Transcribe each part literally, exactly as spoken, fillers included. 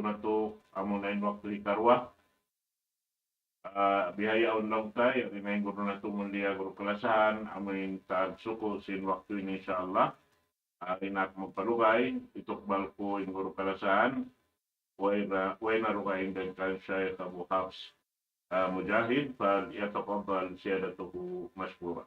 natu', amu na in waktu hikaruwa. Ah, bihaun laung ta, yari na in guru natu' mulia, guru kalasahan, amu in taag suku' sin waktu ini, insya Allah. Ah, di' na aku magpalugay, itukbal ku in guru kalasahan, way na, way na dugaing dayn kan Shaykh Abu Hafs, ah, Mujahid, فليتفضل سيادته مشكورا.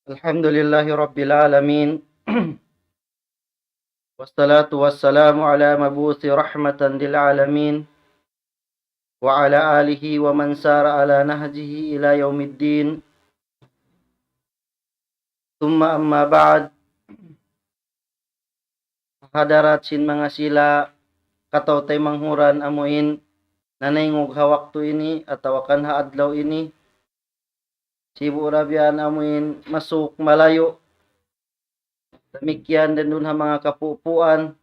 الحمد لله رب العالمين. والصلاة والسلام على مبعوث رحمة للعالمين، وعلى آله ومن سار على نهجه إلى يوم الدين. ثم أما بعد. Hadarat sin manga sila kataw-taymanghuran amuin nanaingug ha waktu ini atawa kan ha adlaw ini. Sibu' da biya' amuin masuk malayu'. Damikkiyan da duun ha manga kapupuan.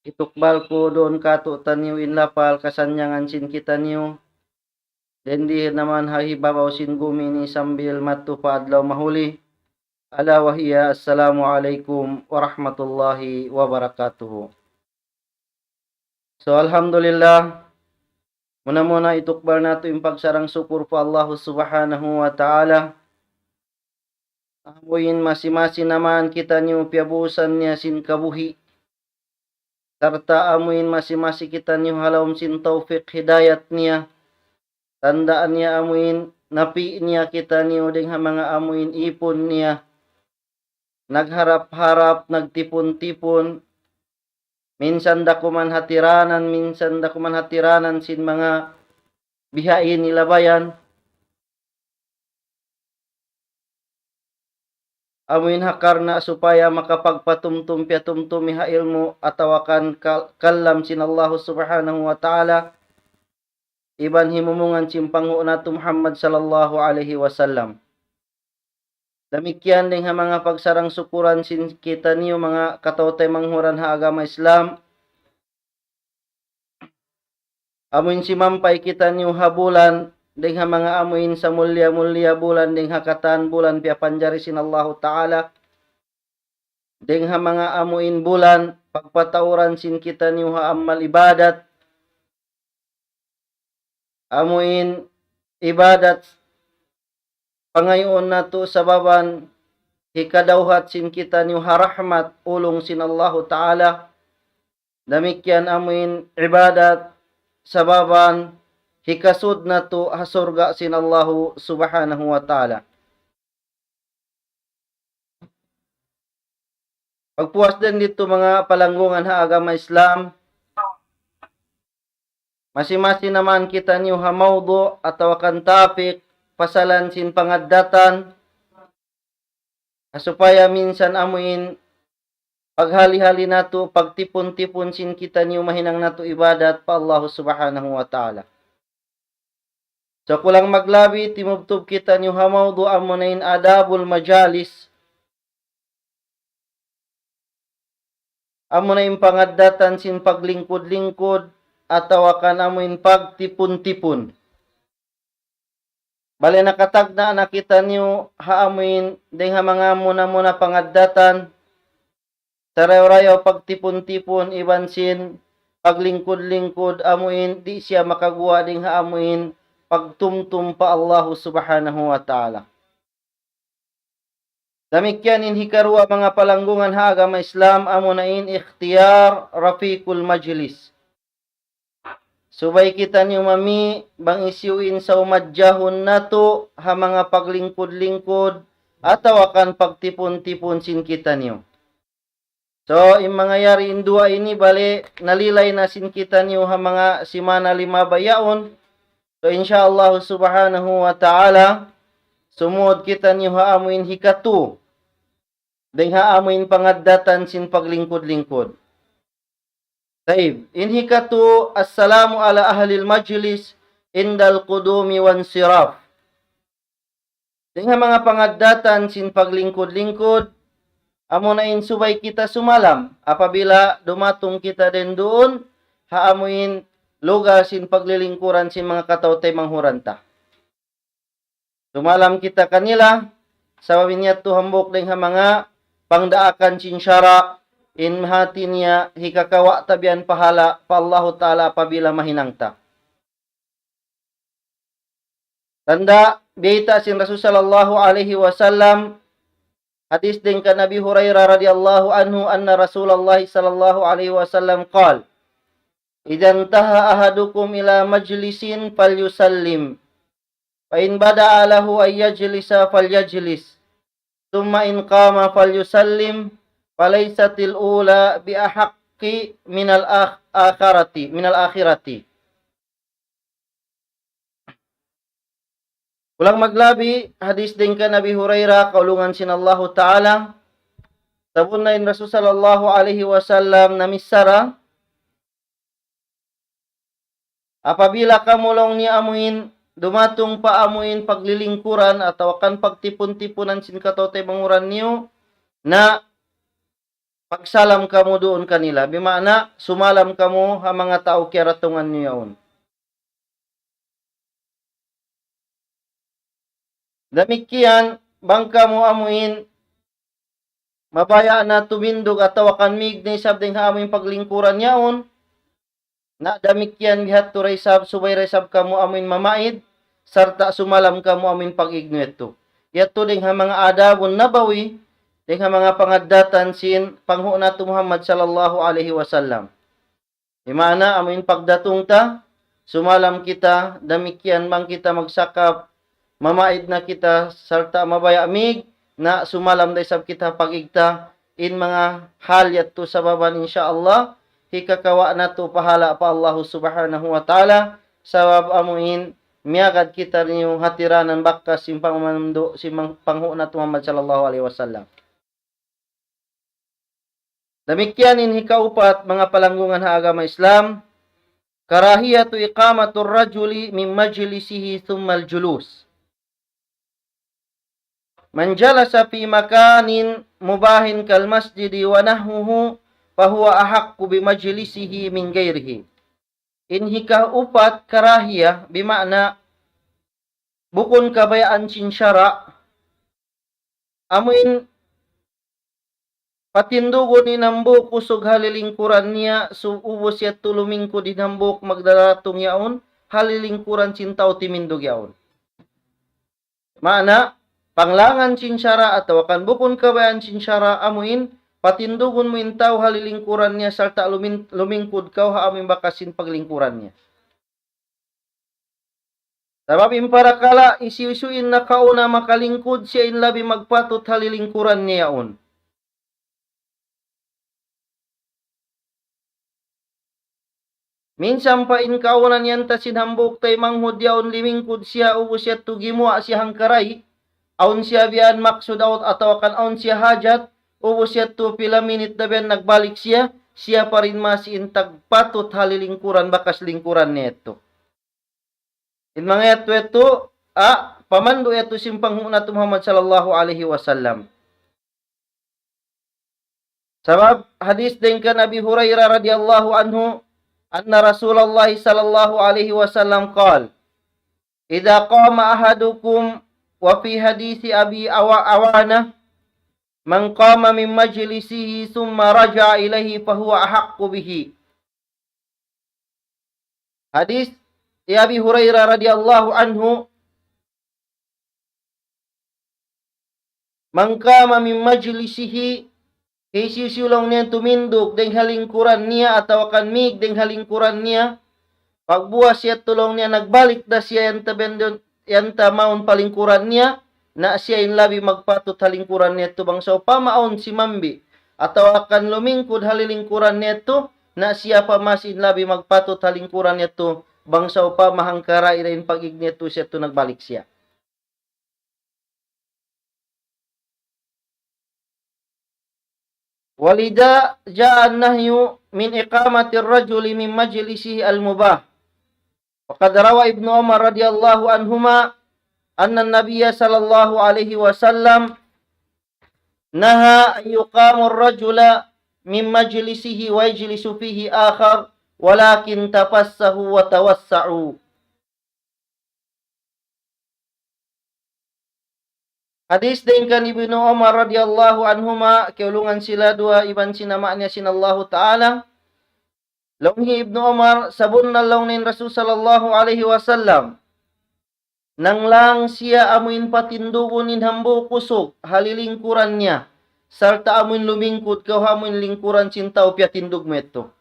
Itukbal ku duun kātu'niyu in lapal kasannyangan sin kitaniyu. Dayn di naman ha hibabaw sin gumi ini sambil madtu pa adlaw mahuli. ألا وهي السلام عليكم ورحمة الله وبركاته. So, alhamdulillah, muna-muna itukbal natu' in pagsarang-sukul pa Allah Subhanahu wa Ta'ala. Amuin masi-masi naman kitaniyu piyabusan niya sin kabuhi'. Sarta' amuin masi-masi kitaniyu ha lawm sin tawfik hidayat niya. Tanda' niya amuin napi' niya kitaniyu dayn ha manga amuin ipun niya. Nagharap-harap, nagtipun-tipun. Minsan da kuman hatiranan, minsan da kuman hatiranan sin manga bihaini labayan. Amuin ha karna' supaya makapagpatumtum piyatumtumi ha ilmu' atawa kan kal-, kalam sin Allah Subhanahu wa Ta'ala, iban himumungan sin panghu' natu' Muhammad sallallahu alayhi wasallam. Damikkiyan dayn ha manga pagsarang-sukuran sin kitaniyu manga kataw-taymanghuran ha agama Islam. Amuin simampay kitaniyu ha bulan, dayn ha manga amuin samulliya-mulliya bulan, dayn ha katan bulan piyapanjari sin Allahu Ta'ala, dayn ha manga amuin bulan pagpatauran sin kitaniyu ha amal ibadat, amuin ibadat pangayuun natu' sababan hikadawhat sin kitaniyu ha rahmat ulung sin Allahu Ta'ala. Damikkiyan amuin ibadat sababan hikasud natu' ha surga' sin Allahu Subhanahu wa Ta'ala. Pagpuas dayn ditu manga palanggungan ha agama Islam, masi-masi naman kitaniyu ha mawdu' atawa kan topic pasalan sin pangaddatan, ha supaya minsan amuin paghali-hali natu', pagtipun-tipun sin kitaniyu mahinang natu' ibadat pa Allahu Subhanahu wa Ta'ala. So, kulang maglabi, timubtub kitaniyu ha mawdu' amuna in adabul majalis. Amuna in pangaddatan sin paglingkud-lingkud, atawa kan amuin pagtipun-tipun. Bali nakatagna' na kitaniyu ha amuin dayn ha manga muna-muna pangaddatan, sarayaw-rayaw pagtipun-tipun iban sin paglingkud-lingkud amuin di' siya makaguwa' dayn ha amuin pagtumtum pa Allahu Subhanahu wa Ta'ala. Damikkiyan in hikaruwa manga palanggungan ha agama Islam amuna in ikhtiyar rafiqul majlis. Subay kitaniyu mami' bang hisiyu in saumadjahun natu' ha manga paglingkud-lingkud atawa kan pagtipun-tipun sin kitaniyu. So, in manga yari in duwa ini bali nalilay na sin kitaniyu ha manga simana limabay yaun. So, insya Allah Subhanahu wa Ta'ala, sumud kitaniyu ha amuin hikatu. Dayn ha amuin pangaddatan sin paglingkud-lingkud. Tayyib. In hikatu, السلام على أهل المجلس عند القدوم والانصراف. Dayn ha manga pangaddatan sin paglingkud-lingkud, amuna in subay kita sumalam apabila dumatung kita dayn duun, ha amuin lugal sin paglilingkuran sin manga kataw-taymanghuran ta. Sumalam kita kanila, sabab in yadtu hambuuk dayn ha manga pangdaakan sin sara', in hati niya hikakawa' ta biya' yan pahala' pa Allahu Ta'ala apabila mahinang ta. Tanda', biyayta' sin Rasul sallallahu alayhi wasallam, hadith dayn kan Abi Hurairah radiyallahu anhu, أن رسول الله صلى الله عليه وسلم قال: إذا انتهى أحدكم إلى مجلس فليسلم، فإن بدأ له أن يجلس فليجلس، ثم إن قام فليسلم، فليست الأولى بأحق من الآخ-، آخرة، من الآخرة. Ulang maglabi, hadith dayn kan Abi Hurairah, kaulungan sin Allahu Ta'ala, sabunnal in Rasul sallallahu alayhi wasallam namichara, apabila kamu laung niya amuin dumatung pa amuin paglilingkuran atawa kan pagtipun-tipunan sin kataw-taymanghuran niyu, na pagsalam kamu duun kanila, bima'na sumalam kamu ha manga tau kiyaratungan niyu yaun. Damikkiyan, bang kamu amuin mabaya' na tumindug atawa kan mīg na isab dayn ha amuin paglingkuran yaun, na damikkiyan bihadtu da isab, subay da isab kamu amuin mamaid, sarta' sumalam kamu amuin pag-ig niyu yadtu. Yadtu dayn ha manga adabun nabawi, dayn ha manga pangaddatan sin panghu' natu' Muhammad sallallahu alayhi wasallam. Di' maana amuin pagdatung ta, sumalam kita, damikkiyan bang kita magsakap, mamaid na kita, sarta' mabaya' mīg, na sumalam da isab kita pag-ig ta, in manga hal yadtu sababan, insya Allah, hikakawa' natu' pahala' pa Allahu Subhanahu wa Ta'ala, sabab amuin miyagad kitaniyu hatiranan bakas sin pangmandu', sin mang-, panghu' natu' Muhammad sallallahu alayhi wasallam. Damikkiyan in hikaupat, manga palanggungan ha agama Islam, كراهية إقامة الرجل من مجلسه ثم الجلوس. من جلس في مكان مباح كالمسجد ونحوه فهو أحق بمجلسه من غيره. In hikaupat, karahiya, bima'na bukun kabayaan sin sara', amuin patindugun in hambuuk usug ha lilingkuran niya, su-, ubus yadtu lumingkud in hambuuk magdaratung yaun, ha lilingkuran sin tau timindug yaun. Maana, panglangan sin sara' atawa kan bukun kabayaan sin sara', amuin patindugun mu in tau ha lilingkuran niya sarta' lumin-, lumingkud kaw ha amuin bakas sin paglingkuran niya. Sabab in parakala' hisiyu-siyu in nakauna makalingkud, siya in labi magpatut ha lilingkuran niya yaun. Minsan pa in kauna niyan ta sin hambuuk taymanghud yaun limingkud siya, ubus yadtu gimuwa' siya hangkaray, awn siya biya' yan maksud atawa kan awn siya hajat, ubus yadtu pila minit da biya' yan nagbalik siya, siya pa rin masi in tagpatut ha lilingkuran bakas lingkuran niya yadtu. In manga yadtu yadtu, a, pamandu' yadtu sin panghu' natu' Muhammad sallallahu alayhi wasallam. Sabab hadith dayn kan Abi Hurairah radiyallahu anhu, أن رسول الله صلى الله عليه وسلم قال: إذا قام أحدكم، وفي حديث أبي عوا-، عوانة: من قام من مجلسه ثم رجع إليه فهو أحق به. Hadith hi Abi Hurairah radiyallahu anhu, من قام من مجلسه, hisiyu-siyu laung niya tumindug dayn ha lingkuran niya atawa kan mīg dayn ha lingkuran niya, pag'ubus yadtu laung niya nagbalik da siya yan ta bendon, yan ta mawn pa lingkuran niya, na siya in labi magpatut ha lingkuran niya yadtu bang sawpama awn simambi, atawa kan lumingkud ha lilingkuran niya yadtu, na siya pa masi in labi magpatut ha lingkuran niya yadtu, bang sawpama hangkaray da in pag-ig niya yadtu siya yadtu nagbalik siya. ولذا جاء النهي من إقامة الرجل من مجلسه المباح. وقد روى ابن عمر رضي الله عنهما أن النبي صلى الله عليه وسلم نهى أن يقام الرجل من مجلسه ويجلس فيه آخر ولكن تفسحوا وتوسعوا. Hadis dayn kan Ibnu Umar radiyallahu anhuma, kiyaulungan sila duwa iban sin ama' niya sin Allahu Ta'ala. Laung hi Ibnu Umar, sabunnal laung niya in Rasul sallallahu alayhi wasallam, nanglang siya amuin patindugun in hambuuk kusug ha lilingkuran niya, sarta' amuin lumingkud kaw ha amuin lingkuran sin tau piyatindug mu yadtu.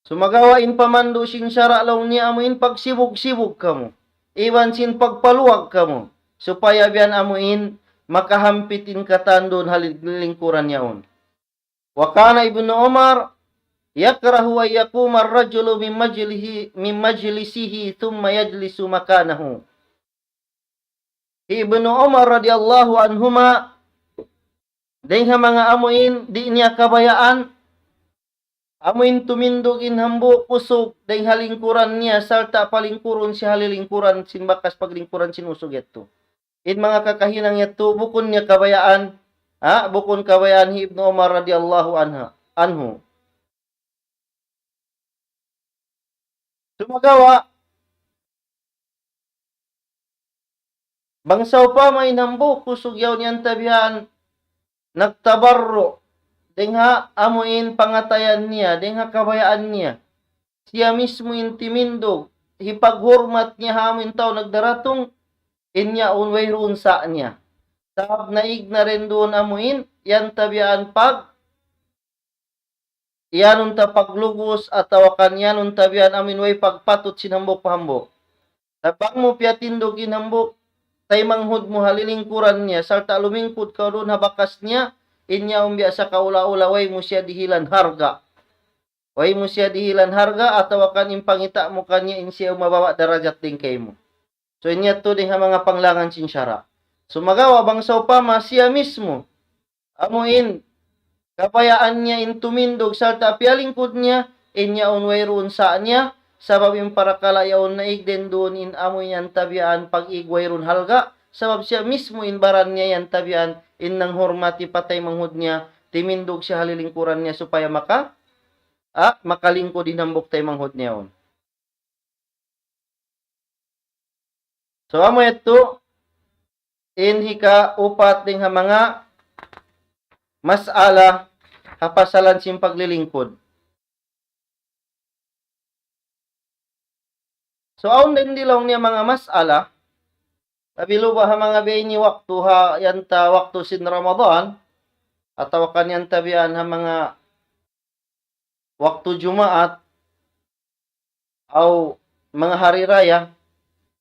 Sumagawa' in pamandu' sin sara' laung niya amuin pagsibug-sibug kamu, iban sin pagpaluag kamu, supaya biya' amuin makahampit in katan duun ha lilingkuran yaun. وكان ابن عمر يكره أن يقوم الرجل من مجلسه، من مجلسه ثم يجلس مكانه. Ibnu Umar radiyallahu anhuma, dayn ha manga amuin, di' niya kabayaan, amuin tumindug in hambuuk usug, dayn ha lingkuran niya, sarta' palingkurun siya ha lilingkuran sin bakas paglingkuran sin usug yadtu. In manga kakahinang yadtu, bukun niya kabayaan, ha, bukun kabayaan hi Ibnu Umar radiyallahu anha, anhu. Sumagawa', bang sawpama in hambuuk kusug yaun yan tabihan, nagtabarru', dayn ha amuin pangatayan niya, dayn ha kabayaan niya. Siya mismu in timindug, hipaghurmat niya ha amuin tau nagdaratung, in yaun wayruun sa' niya. Sabab naig na rin duun amuin, yan tabihan pag, iyanun ta paglugus atawa kan iyanun tabihan amuin way pagpatut sin hambuuk pa hambuuk. Na bang mu piyatindug in hambuuk taymanghud mu ha lilingkuran niya, sarta' lumingkud kaw duun ha bakas niya, in yaun biya' sa kaula-ula, way mu siya dihilan harga'. Way mu siya dihilan harga', atawa kan in pangita' mu kaniya in siya mababa' darajat dayn kaymu. So, in yadtu dayn ha manga panglangan sin sara'. Sumagawa' bang sawpama siya mismu, amuin kabayaan niya in tumindug sarta' piyalingkud niya, in yaun wayruun sa' niya, sabab in parakala' yaun naig duun in amuin yan tabihan pag-ig wayruun halga', sabab siya mismu in baran niya yan tabihan in nanghurmati pa taymanghud niya, timindug siya ha lilingkuran niya supaya maka, ah, makalingkud in hambuuk taymanghud niya yaun. So, amu yadtu, in hikaupat dayn ha manga mas'ala ha pasalan sin paglilingkud. So, awn dayn di laung niya manga mas'ala, labi luba ha manga biya' ini waktu ha, yan ta waktu sin Ramadan, atawa kan yan tabihan ha manga waktu Jumaat, aw manga hari raya,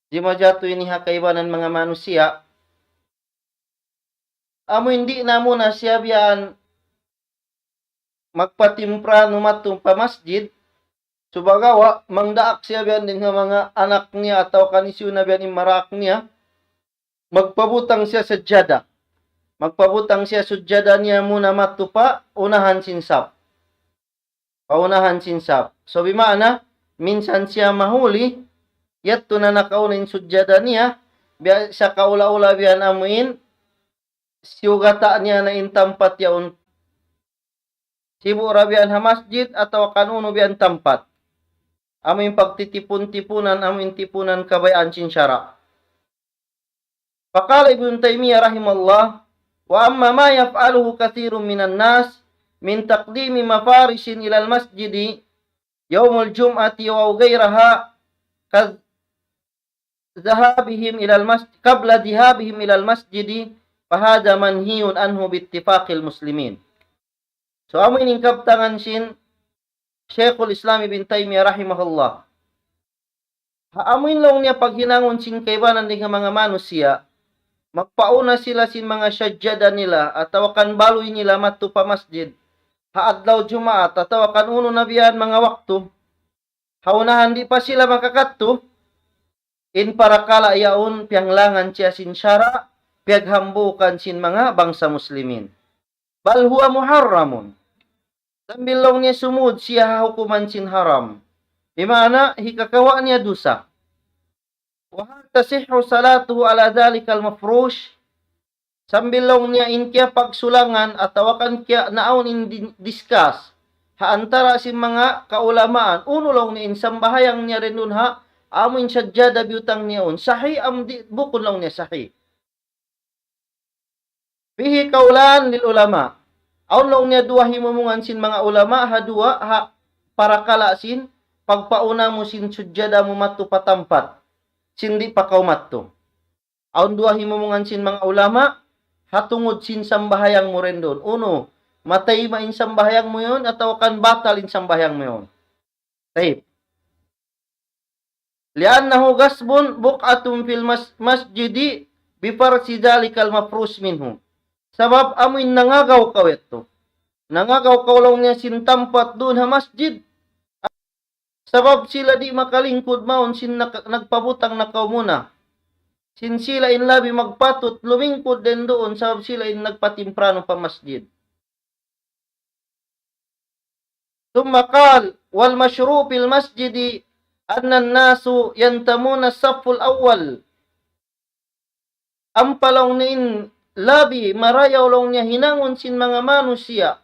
di' majatu ini ha kaibanan manga manusiya'. Amu in di' na muna siya biya' magpatimpranu madtu pa masjid, sumagawa' mangdaak siya biya' dayn ha manga anak niya atawa kan hisiyu na biya' in maraak niya, magpabutang siya sajada. Magpabutang siya sajada niya muna madtu pa unahan sin sap. Pa unahan sin sap. So, bimaana, minsan siya mahuli, yadtu na nakauna in sajada niya, biya' sa kaula-ula biya' amuin, siyugata' niya na in tampat yaun. Sibu' ra biya' ha masjid atawa kan unu biya' tampat. Amuin pagtitipun-tipunan, amuin tipunan kabayaan sin sara'. فقال ابن تيمية رحمه الله: وأما ما يفعله كثير من الناس من تقديم مفارش إلى المسجد يوم الجمعة أو غيرها كذهابهم إلى المسجد، قبل ذهابهم إلى المسجد، فهذا منهي عنه باتفاق المسلمين. So, amu ini in kabtangan sin Shaykhul Islam Ibn Taymiyyah rahimahullah. Ha amu in laung niya paghinangun sin kaibanan dayn ha manga manusiya', magpauna sila sin manga sajada nila, atawa kan baluy nila madtu pa masjid, ha adlaw Jumaat, atawa kan unu na biya' manga waktu, ha unahan di' pa sila makakadtu, in parakala' yaun piyanglangan siya sin sara', piyaghambuukan sin manga bangsa muslimin. بل هو محرم. Sambil laung niya sumud siya ha hukuman sin haram. Bimaana, hikakawa' niya dusa. وهل تصح صلاته على ذلك المفروش؟ Sambil laung niya in kiyapagsulangan atawa kan kiya-, naawn in di-, discuss ha antara' sin manga kaulamaan, unu laung niya in sambahayang niya dayn duun ha, amu in sajjada biyutang niya yaun. Sahih am di', bukun laung niya sahih. فيه قولان للعلماء. Awn laung niya duwa himumungan sin manga ulama, ha duwa, ha parakala' sin, pagpauna mu sin sujjada mu madtu pa tampat, sin di' pa kaw madtu. Awn duwa himumungan sin manga ulama, ha tungud sin sambahayang mu dayn duun. Unu, matayma' in sambahayang mu yaun, atawa kan batal in sambahayang mu yaun. Tayyib. لأنه غصب بقعة في المس-، المسجد بفرش ذلك المفروش منه. Sabab amu in nangagaw kaw yadtu. Nangagaw kaw laung niya sin tampat duun ha masjid. Sabab sila di' makalingkud mawn sin nak-, nagpabutang na kaw muna. Sin sila in labi magpatut lumingkud dayn duun sabab sila in nagpatimpranu pa masjid. ثم قال: والمشروع في المسجد أن الناس ينتمون الصف الأول. Ampa laung niya in labi marayaw laung niya hinangun sin manga manusiya',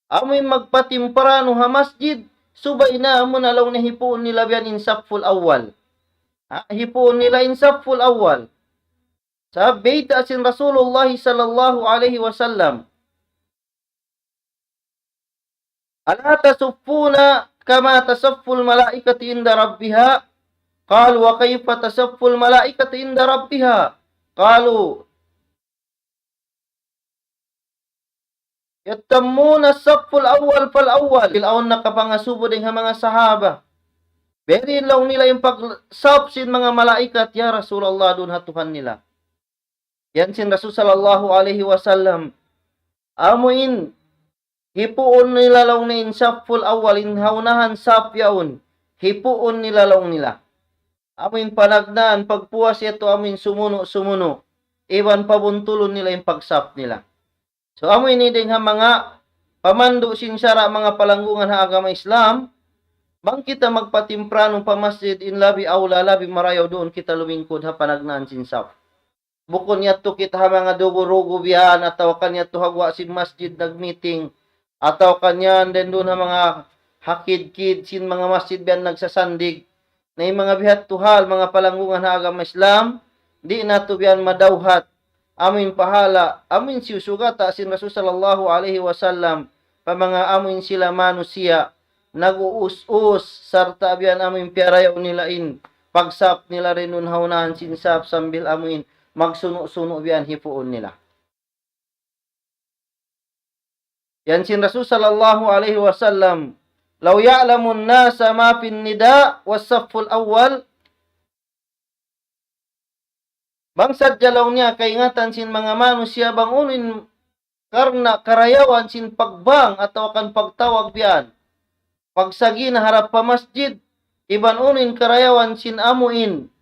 amu in magpatimpranu ha masjid, subay na amuna laung niya hipuun nila biya' in safful awwal. Ha, hipuun nila in safful awwal. Sabab bayta' sin Rasulullah sallallahu alayhi wasallam, ألا تصفون كما تصف الملائكة عند ربها؟ قالوا: وكيف تصف الملائكة عند ربها؟ قالوا: يتمون الصف الأول فالأول. Awn nakapangasubu dayn ha manga sahaba. Biyadiin laung nila in pagsap sin manga malaikat, ya Rasulullah, duun ha Tuhan nila. Yan sin Rasul sallallahu alayhi wasallam. Amu in, hipuun nila laung niya in safful awwal, in ha unahan sap yaun. Hipuun nila laung nila. Amu in panagnaan, pagpuas yadtu amu in sumunu'-sumunu'. Iban pabuntulun nila in pagsap nila. So, amu ini dayn ha manga pamandu' sin sara' manga palanggungan ha agama Islam, bang kita magpatimpranu pa masjid in labi awla, labi marayaw duun kita lumingkud ha panagnaan sin sap. Bukun yadtu kita ha manga dugu-rugu biya' yan, atawa kan yadtu ha guwa' sin masjid nag-meeting, atawa kan yan dayn duun ha manga ha kid-kid sin manga masjid biya' yan nagsasandig. Na in manga biya' hādtu hal, manga palanggungan ha agama Islam, di' natu' biya' yan madawhat amu in pahala', amu in siyusugata' sin Rasul sallallahu alayhi wasallam, pa manga amu in sila manusiya', nag-uus-us, sarta' biya' yan amu in piyarayaw nila in pagsap nila dayn duun ha unahan sin sap sambil amu in magsunu'-sunu' biya' yan hipuun nila. Yan sin Rasul sallallahu alayhi wasallam, لو يعلم الناس ما في النداء والصف الأول. Bang sadja laung niya kaingatan sin manga manusiya' bang unu in karna' karayawan sin pagbang atawa kan pagtawag biya' yan. Pagsagina harap pa masjid, iban unu in karayawan sin amu in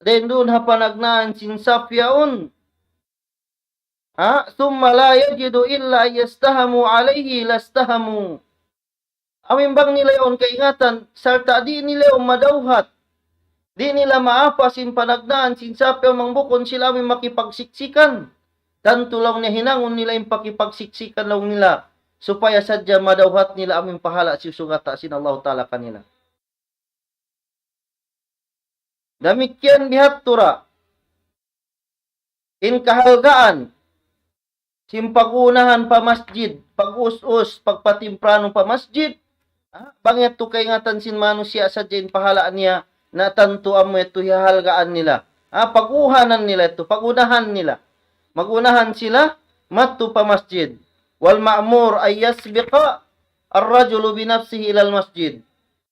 dayn duun ha panagnaan sin sap yaun. Ha? ثم لا يجد إلا أن يستهموا عليه لاستهموا. Amu in bang nila yaun kaingatan, sarta' di' nila yaun madawhat. Di' nila maapas in panagnaan sin sap yaun bang bukun sila amu in makipagsiksikan. Tantu laung niya hinangun nila in pakipagsiksikan laung nila. Supaya sadja madawhat nila amu in pahala' siyusugata' sin Allahu Ta'ala kanila. Damikkiyan bihādtu ra in kahalgaan sin pag-uunahan pa masjid, pag-us-us, pagpatimpranu pa masjid. Ha? Bang yadtu kaingatan sin manusiya' sadja in pahala' niya, na tantu amu yadtu hiyahalgaan nila. Ha? Pag-uhanan nila yadtu, pag-unahan nila. Mag-unahan sila madtu pa masjid. والمأمور أن يسبق الرجل بنفسه إلى المسجد.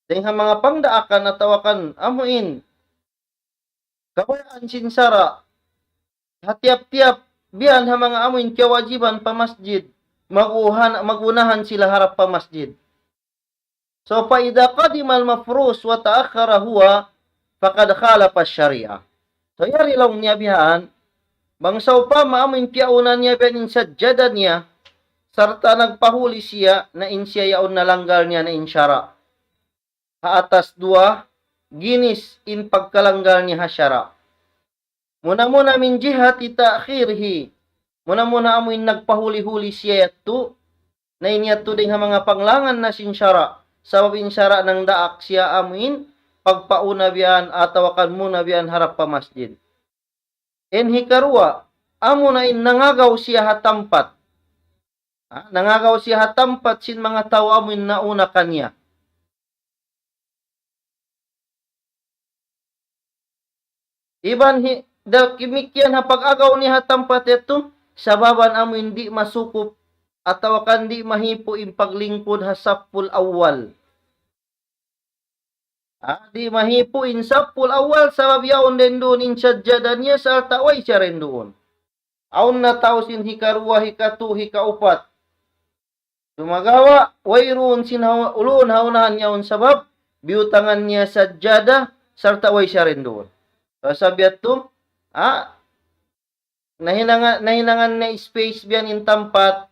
Dayn ha manga pangdaakan atawa kan amu in kabayaan sin sara', ha tiyap-tiyap biya' yan ha manga amu in kiyawajiban pa masjid, mag-uhan-, mag-unahan sila harap pa masjid. So, فإذا قدم المفروش وتأخر هو فقد خالف الشريعة. So, yari laung niya biya' yan, bang sawpama amu in piyauna niya biya' yan in sajjada niya, sarta' nagpahuli siya, na in siya yaun nalanggal niya na in sara'. Ha atas duwa ginis in pagkalanggal niya ha sara'. Muna-muna من جهة تأخيره. Muna-muna amu in nagpahuli-huli siya yadtu. Na in yadtu dayn ha manga panglangan na sin sara'. Sabab in sara' nangdaak siya amuin pagpauna biya' yan atawa kan muna biya' yan harap pa masjid. In hikaruwa, amuna in nangagaw siya ha tampat. Ha, nangagaw siya ha tampat sin manga tau amuin nauna kaniya. Iban hi-, da-, damikkiyan ha pag-agaw niya ha tampat yadtu, sababan amuin di' masukup atawa kan di' mahipu' in paglingkud ha safful awwal. Ha, di' mahipu' in safful awwal sabab yaun dayn duun in sajjada niya sarta' way siya dayn duun. Awn na tau sin hikaruwa, hikatu, hikaupat. Sumagawa', wayruun sin ha-, uluun ha unahan yaun sabab, biyutangan niya sajjada, sarta' way siya dayn duun. So, sabab yadtu, ha, nahinangan, nahinangan na space biya' yan in tampat,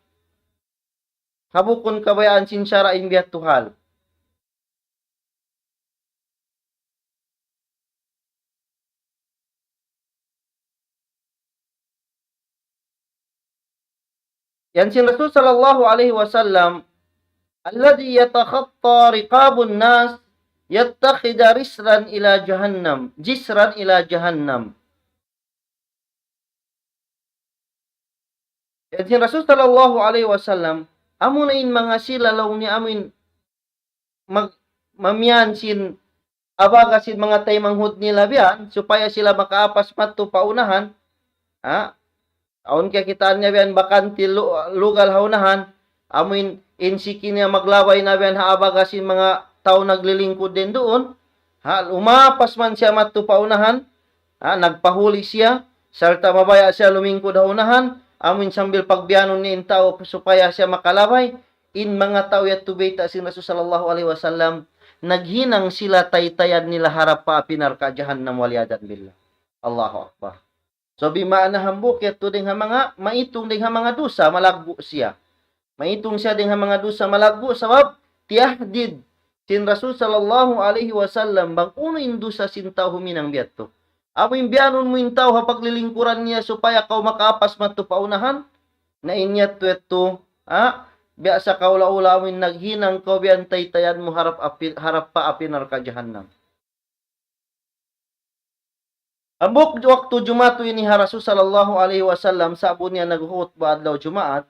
ha bukun kabayaan sin sara' in biya' yadtu hal. Yan sin Rasul sallallahu alayhi wasallam, الذي يتخطى رقاب الناس يتخذ جسرا إلى جهنم، جسرا إلى جهنم. Yan sin Rasul sallallahu alayhi wasallam, amuna in manga sila laung niya amuin mag-, mamiyan sin abaga sin manga taymanghud nila biya' yan, supaya sila makaapas madtu pa unahan. Ha? Awn kakitaan niya biya' yan bakanti lu-, lugal ha unahan. Amuin in siki niya maglabay na biya' yan ha abaga sin manga tau naglilingkud dayn duun. Ha? Umapas man siya madtu pa unahan. Ha? Nagpahuli siya. Sarta' mabaya' siya lumingkud ha unahan. Amuin sambil pagbiyanun niya in tau supaya siya makalabay. In manga tau yadtu bayta' sin Rasul sallallahu alayhi wasallam, naghinang sila taytayan nila harap pa api narka' jahannam, wal iyadhu billah. Allahu Akbar. So, bimaana hambuuk yadtu dayn ha manga, maitung dayn ha manga dusa, malaggu' siya. Maitung siya dayn ha manga dusa, malaggu', sabab tiyahdid sin Rasul sallallahu alayhi wasallam, bang unu in dusa sin tau huminang biya' yadtu. Amu in biyanun mu in tau ha paglilingkuran niya supaya kaw makaapas madtu pa unahan, na in yadtu yadtu, ha? Biya' sa kaula-ula amu in naghinang kaw biya' yan taytayan mu harap api, harap pa api narka' jahannam. Hambuuk waktu Jumatu ini ha Rasul sallallahu alayhi wasallam, sa'bu niya nagkhutba adlaw Jumaat,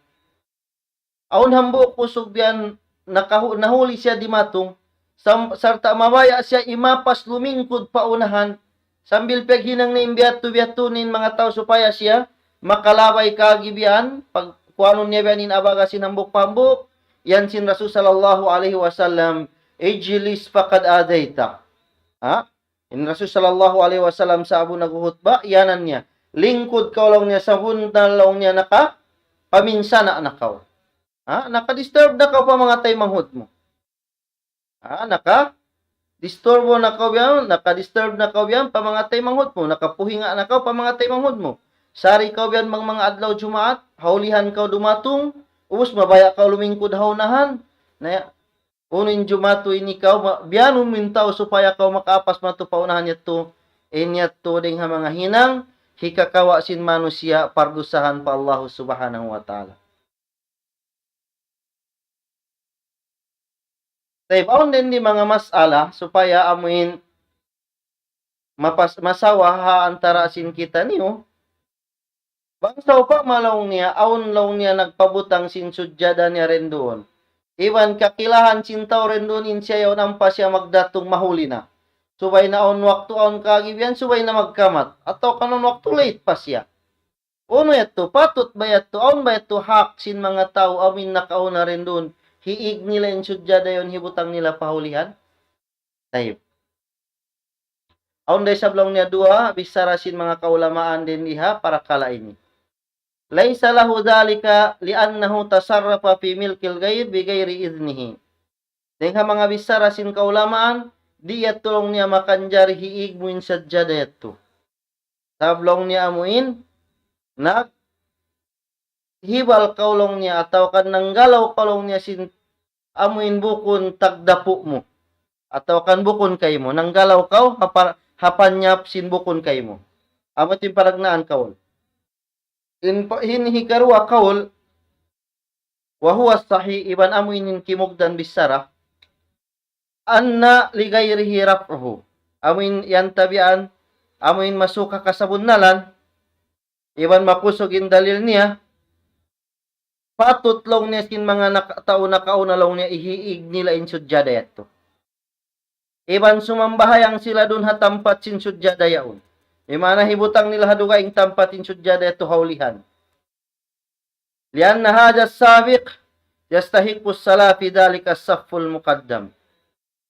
awn hambuuk usug biya' yan nakahu-, nahuli siya dimatung, sam-, sarta' mabaya' siya imapas lumingkud pa unahan, sambil piyaghinang niya in biya' yadtu, biya' yadtu in manga tau supaya siya makalabay kaagi biya' yan, pagkuanun niya biya' yan in abaga sin hambuuk pa hambuuk, yan sin Rasul sallallahu alayhi wasallam, اجلس فقد آذيت. Ha? In Rasul sallallahu alayhi wasallam sa'bu nagkhutba, iyanan niya. Lingkud kaw laung niya, sabunnal laung niya nakapaminsana' na kaw. Ha? Naka-disturb na kaw pa manga taymanghud mu. Ha? Naka-disturb na kaw biya' yan, naka-disturb na kaw biya' yan pa manga taymanghud mu. Nakapuhinga' na kaw pa manga taymanghud mu. Sari kaw biya' yan bang manga adlaw Jumaat, haulihan kaw dumatung, ubus mabaya' kaw lumingkud ha unahan. Na, unu in Jumatu ini kaw, ma-, biyanun mu in tau supaya kaw makaapas madtu pa unahan yadtu, in yadtu dayn ha manga hinang, hikakawa' sin manusiya' pardusahan pa Allahu Subhanahu wa Ta'ala. Tayyib, awn dayn di manga mas'ala supaya amuin mapas-, masawa ha antara sin kitaniyu. Bang sawpama laung niya, awn laung niya nagpabutang sin sujjada niya dayn duun. Iban kakilahan sin tau dayn duun in siya yaun ampa siya magdatung mahuli na. Subay na awn waktu awn kaagi biya' yan, subay na magkamat. Atawa kan awn waktu late pa siya. Unu yadtu, patut ba yadtu, awn ba yadtu hak sin manga tau amuin nakauna dayn duun, hiig nila in sujjada yaun hibutang nila pa hulihan? Tayyib. Awn da isab laung niya duwa, bichara sin manga kaulamaan dayn di ha parakala' ini. ليس له ذلك لأنه تصرف في ملك الغير بغير إذنه. Dayn ha manga bichara sin kaulamaan, di' yadtu laung niya makanjari hiig mu in sajjada yadtu. Sabab laung niya amuin, naghibal kaw laung niya, atawa kan nanggalaw kaw laung niya sin amuin bukun tagdapu' mu. Atawa kan bukun kaymu. Nanggalaw kaw, hapa-, ha panyap sin bukun kaymu. Amu in panagnaan kaul. In pa-, in hikaruwa kaul, وهو الصحيح, iban amu ini in kimugdan bichara, أن لغيره رفعه. Amu in yan tabian, amu in masuka kasabunnalan, iban makusug in dalil niya, patut laung niya sin manga nak-, tau nakauna laung niya hihiig nila in sujjada yadtu. Iban sumambahayang sila duun ha tampat sin sujjada yaun. Di' maana hibutang nila ha dugaing tampat in sujjada yadtu ha ulihan. لأن هذا السابق يستحق الصلاة في ذلك الصف المقدم.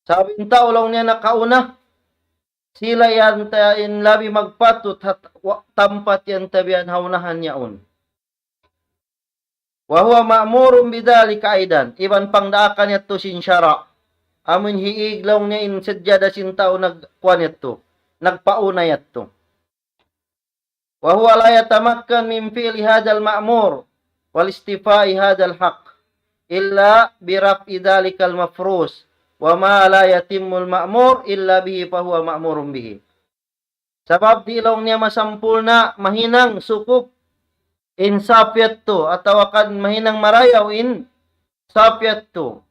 Sabab in tau laung niya nakauna, sila yan ta-, in labi magpatut ha t-, wa-, tampat yan tabian ha unahan yaun. وهو مأمور بذلك أيضا. Iban pangdaakan yadtu sin sara'. Amu in hiig laung niya in sujjada sin tau nagkuan yadtu, nagpauna yadtu. وهو لا يتمكن من فعل هذا المأمور والاستيفاء هذا الحق إلا برفع ذلك المفروض، وما لا يتم المأمور إلا به فهو مأمور به. Sabab di' laung niya masampurna', mahinang sukup in sap yadtu, atawa kan mahinang marayaw in sap yadtu.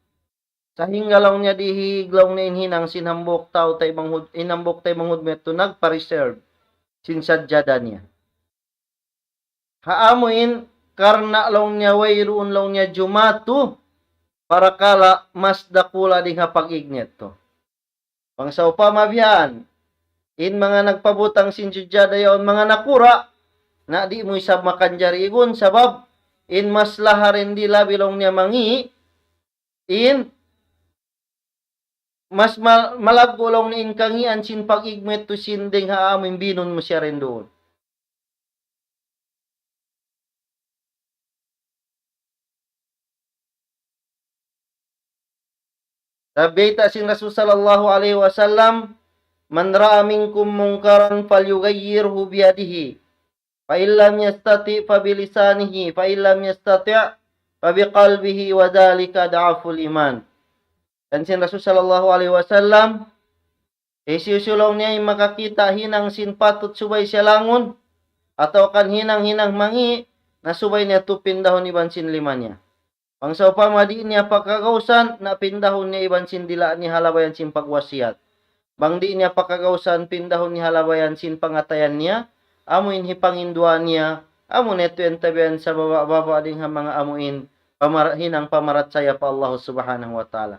Sahingga laung niya di' hiig laung niya in hinang sin hambuuk tau taymanghud-, in hambuuk taymanghud mu yadtu nagpa-reserve sin sajjada niya. Ha amu in karna' laung niya wayruun laung niya jumatu parakala' mas dakula' dayn ha pag-ig niya yadtu. Bang sawpama biya' yan, in manga nagpabutang sin sujjada yaun manga nakura', na di' mu isab makanjari igun, sabab in maslaha dayn di labi laung niya mangi', in mas ma-, malaggu' laung niya in kangian sin pag-ig mu yadtu sin dayn ha amu in binun mu siya dayn duun. Sabab bayta' sin Rasul sallallahu alayhi wasallam, من رأى منكم منكرا فليغيره بيده، فإن لم يستطع فبلسانه، فإن لم يستطع فبقلبه، وذلك أضعف الإيمان. Laung sin Rasul sallallahu alayhi wasallam, hisiyu-siyu laung niya in makakita' hinang sin patut subay siya langun, atawa kan hinang-hinang mangi', na subay niya tu pindahun iban sin lima niya. Bang sawpama di' niya pakagausan, na pindahun niya iban sin dila' niya ha labayan sin pagwasiyat. Bang di' niya pakagausan, pindahun niya ha labayan sin pangatayan niya, amu in hipanginduwaa niya, amu na yadtu in tabian sababa'-baba' dayn ha manga amu in pamar-, hinang pamarachaya pa Allah Subhanahu wa Ta'ala.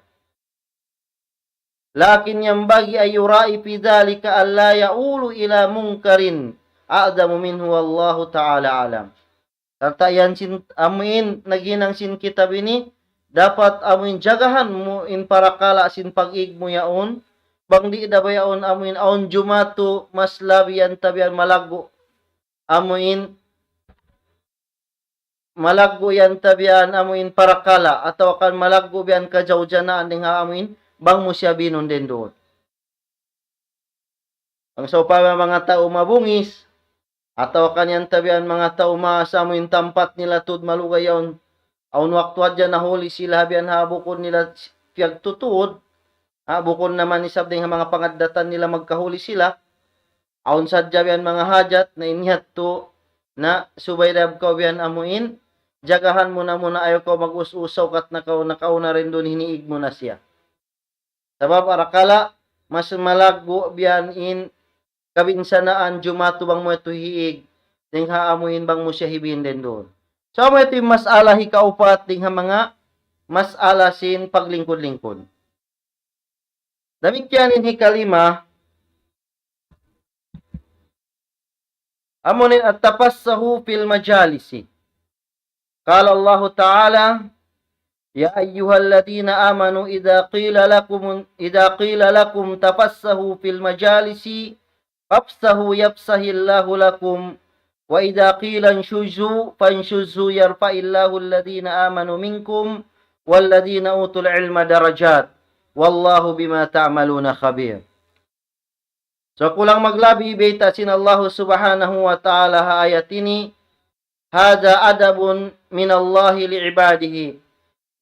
لكن ينبغي أن يراعي في ذلك ألا يؤول إلى منكر أعظم منه، والله تعالى أعلم. Sarta' yan sin amu in naghinang sin kitab ini, dapat amu in jagahan mu in parakala' sin pag-ig mu yaun, bang di' da ba yaun amu in awn jumatu mas labi yan tabian malaggu', amu in malaggu' yan tabian amu in parakala', atawa kan malaggu' biya' yan kajawjanaan dayn ha amu in bang mu siya binun dayn duun. Bang sawpama manga tau mabungis, atawa kan yan tabian manga tau maas amu in tampat nila tuud malugay yaun, awn waktu hadja nahuli sila biya' yan ha bukun nila piyagtutuud, ha bukun naman isab dayn ha manga pangaddatan nila magkahuli sila, awn sadja biya' yan manga hajat, na in yadtu, na subay da kaw biya' yan amu in, jagahan mu na muna ayaw kaw mag-us-usaw kat na kaw nakauna dayn duun hiniig mu na siya. Sabab arakala' mas malaggu' biya' yan in kabinsanaan jumatu bang mu yadtu hiig, dayn ha amu in bang mu siya hibin dayn duun. So amu yadtu in mas'ala hikaupat dayn ha manga mas'ala sin paglingkud-lingkud. Damikkiyan in hikalima, amu in التفسح في المجالس. قال الله تعالى: يا أيها الذين آمنوا إذا قيل لكم، إذا قيل لكم تفسحوا في المجالس فافسحوا يفسح الله لكم، وإذا قيل انشزوا فانشزوا يرفع الله الذين آمنوا منكم والذين أوتوا العلم درجات، والله بما تعملون خبير. So, kulang maglabi, bayta' sin Allah Subhanahu wa Ta'ala ha ayat ini, هذا أدب من الله لعباده.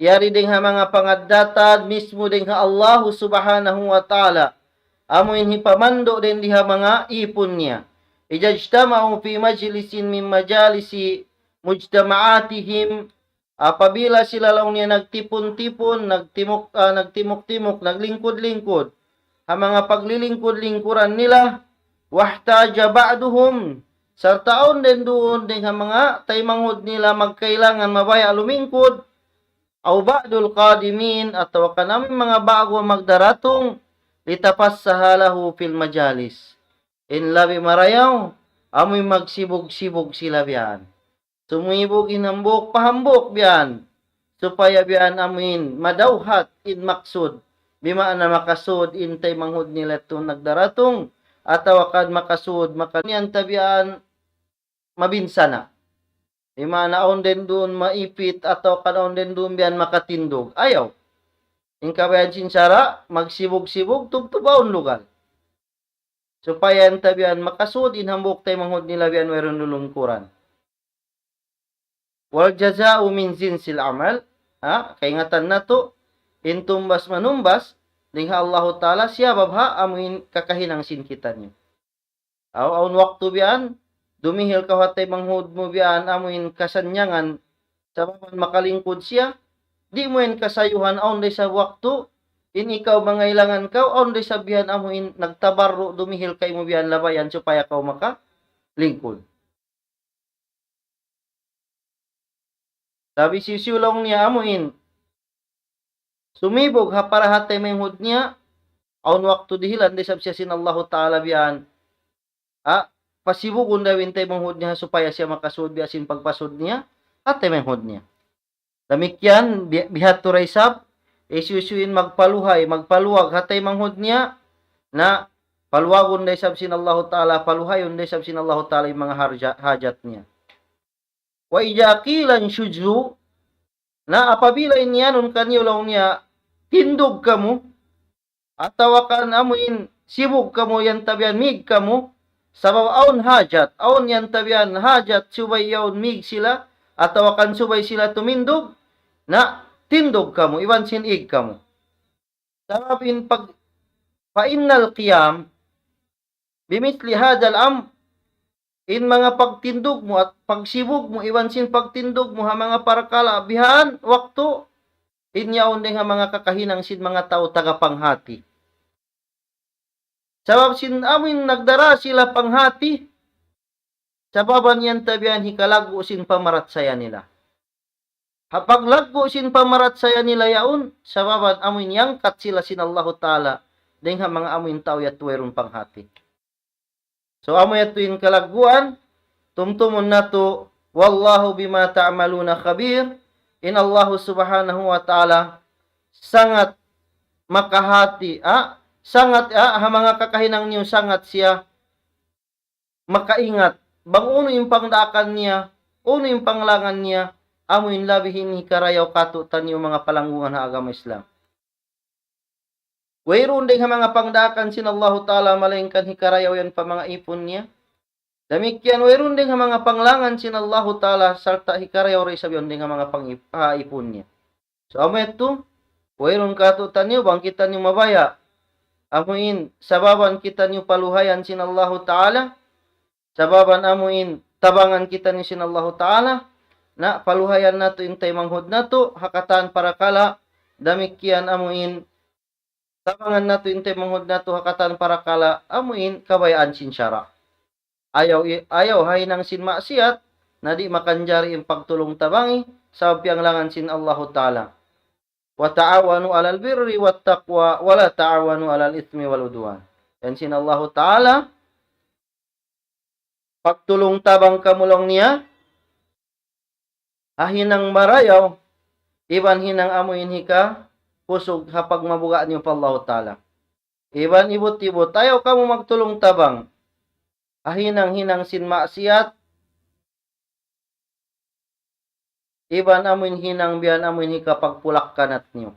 Yari dayn ha manga pangaddatan mismu dayn ha Allah Subhanahu wa Ta'ala. Amu in hipamandu' dayn di ha manga ipun niya. إذا اجتمعوا في مجلس من مجالس مجتمعاتهم Apabila sila laung niya nagtipun-tipun, nagtimuk, ah, nagtimuk-timuk, naglingkud-lingkud, ha manga paglilingkud-lingkuran nila, واحتاج بعضهم, sarta' awn dayn duun dayn ha manga taymanghud nila magkailangan mabaya' lumingkud, أو بعض القادمين, atawa kan amu in manga ba'gu magdaratung, لتفسح له في المجالس. In labi marayaw, amu in magsibug-sibug sila biyan. Sumibug in hambuuk pa hambuuk biyan. Supaya biyan amu in madawhat in maksud. Bima'na makasud in taymanghud nila yadtu nagdaratung. Atawa kan makasud, maka-, niyan ta biyan mabinsana'. Bima'na awn dayn duun maipit atawa kan awn dayn duun biyan makatindug. Ayaw. In kabayaan sin sara', magsibug-sibug, tubtub awn lugal. Supaya in ta biyan makasud in hambuuk taymanghud nila biyan wayruun lulungkuran. والجزاء من جنس العمل. Ha, kaingatan natu', in tumbas manumbas, dayn ha Allahu Ta'ala, sabab ha, amu in kakahinang sin kitaniyu. Aw, awn waktu biyan, dumihil kaw ha taymanghud mu biyan, amu in kasannyangan, sababan makalingkud siya, di' mu in kasayuhan, awn da isab waktu, in ikaw mangailangan kaw, awn da isab biyan amu in nagtabarru' dumihil kaymu biyan labayan supaya kaw makalingkud. Labi hisiyu-siyu laung niya amu in sumibug ha para ha taymanghud niya, awn waktu dihilan da isab siya sin Allahu Ta'ala biyan. Ha, pasibugun da in taymanghud niya supaya siya makasud biya' sin pagpasud niya ha taymanghud niya. Damikkiyan, bi-, bihadtu da isab, hisiyu-siyu in magpaluhay, magpaluwag ha taymanghud niya, na paluwagun da isab sin Allahu Ta'ala, paluhayun da isab sin Allahu Ta'ala in manga harja-, hajat niya. وإذا قيل انشزوا, na apabila in iyanun kaniyu laung niya, tindug kamu, atawa kan amu in sibug kamu yan ta biyan mīg kamu, sabab awn hajat, awn yan ta biyan hajat subay yaun mīg sila, atawa kan subay sila tumindug, na tindug kamu, iban sin īg kamu. Sabab in pag-, فإن القيام بمثل هذا الأمر, in manga pagtindug mu at pagsibug mu, iban sin pagtindug mu ha manga parakala' bihan waktu, in yaun dayn ha manga kakahinang sin manga tau taga panghati. Sabab sin amu in nagdara sila panghati, sababan yan ta biyan hikalaggu' sin pamarachaya nila. Ha paglaggu' sin pamarachaya nila yaun, sababan amu in iyangkat sila sin Allahu Ta'ala, dayn ha manga amu in tau yadtu wayruun panghati. So, amu yadtu in kalagguan, tumtumun natu', والله بما تعملون خبير, in Allahu Subhanahu wa Ta'ala sangat makahati, ah, sangat, ah, ha manga kakahinang niyu sangat siya makaingat, bang unu in pangdaakan niya, unu in panglangan niya, amu in labi in hikarayaw kātu'niyu manga palanggungan ha agama Islam. Wayruun dayn ha manga pangdaakan sin Allahu Ta'ala, malaingkan hikarayaw yan pa manga īpun niya. Damikkiyan wayruun dayn ha manga panglangan sin Allahu Ta'ala, sarta' hikarayaw da isab yan dayn ha manga pang-, ha īpun niya. So, amu yadtu, wayruun kātu'niyu, bang kitaniyu mabaya'. Amu in, sababan kitaniyu paluhayan sin Allahu Ta'ala, sababan amu in, tabangan kitaniyu sin Allahu Ta'ala, na paluhayan natu' in taymanghud natu', ha katan parakala', damikkiyan amu in, tabangan natu' in taymanghud natu' ha katan parakala', amu in, kabayaan sin sara'. Ayaw i-, ayaw ha hinang sin maksiyat, na di' makanjari in pagtulung-tabangi, sabab piyanglangan sin Allahu Ta'ala. وتعاونوا على البر والتقوى ولا تعاونوا على الإثم والعدوان. Yan sin Allahu Ta'ala, pagtulung-tabang kamu laung niya, ha hinang marayaw, iban hinang amu in hika, kusug ha pagmabuga' niyu pa Allahu Ta'ala. Iban ibut-ibut, ayaw kamu magtulung-tabang. Ha hinang-hinang sin maksiyat, iban amu in hinang biyan amu in hikapagpulak-kanat niyu.